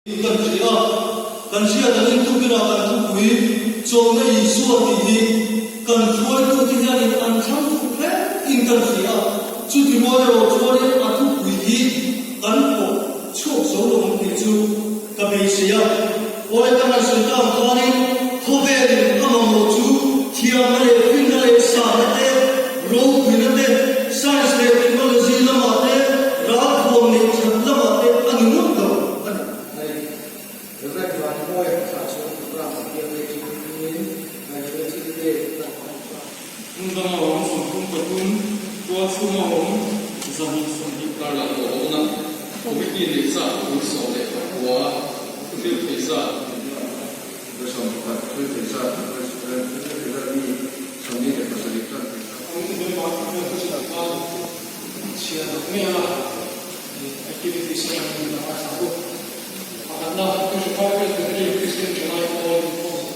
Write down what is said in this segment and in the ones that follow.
In kan hria a, kan hriat angin tukinah kan thupui chawlhna Isua tih hi kan hruaitute hianin an thlang fuh hle in kan hria a, chuti rual erawh chuanin a thupui hi kan pawh chhuak zo lo ang tih chu ka beisei a. Awle ka ngaihsawi ta ang khanin khawvelin a mamawh chu thiamna leh finna leh sahna te, ropuina te, science leh technology lamah te, ralthuam neih that lamah te a ni ngawt lo a ni. Hei, Rev. Vanmawia kha chuan program a piang leh chu hmingin Graduate Day kan hmang ta. Hmun danga awm 33, tualchhunga awm 120 karlah tawh awmna Committee neih zat pui 19 thuhril thei zat. 11 thuhril thei zat, thuhril thei zat mi 47 tan thei zat. November 20 khan chhiar tak mai a activities a kan la a tha bawk. Pakhatna, 25 Presbyterian Christian Thalai Pawl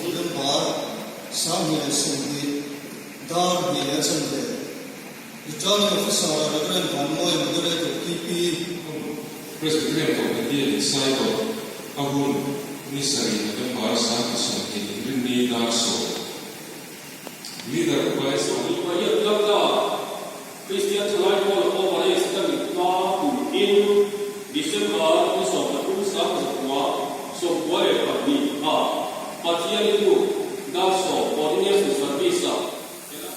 inkhawm hi. November 2020 dar hnih leh a chanve Returning Officer Rev. Vanmawia Moderator TP. Presbyterian Committee in Saidawt a hun ni sarih November 20 Rinni dar sawm. Leader Upa Esau. Pariat tlangla Kristian Thalai Pawl a Overage ka nih hma kum in December ni 13 92 ah Pathian i tuk dar sawm Ordination Service ah hela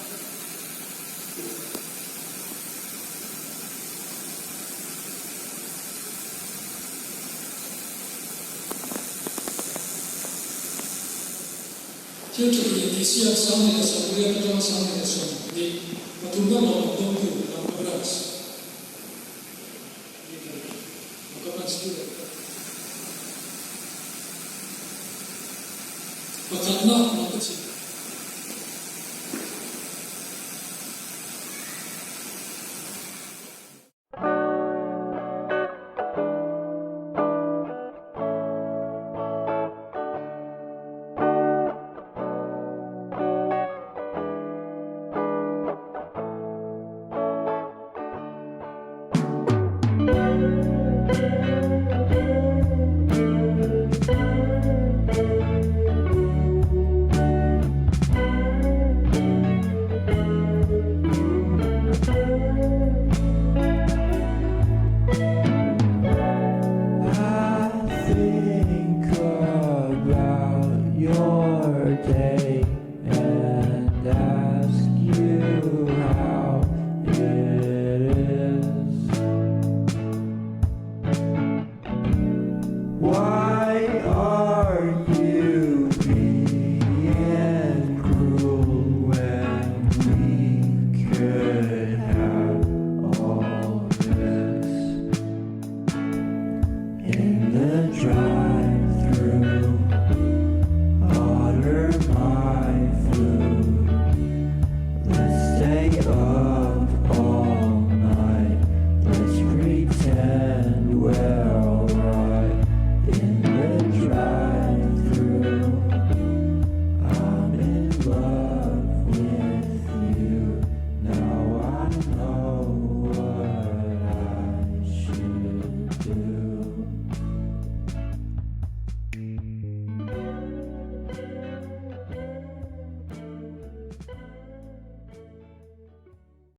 Thil tha duh intihsiak 1018 atanga 1023 na lawmawm dawngtu Lamka Branch Leader Lamka Branch Leader Pakhatna Lamka Chhim.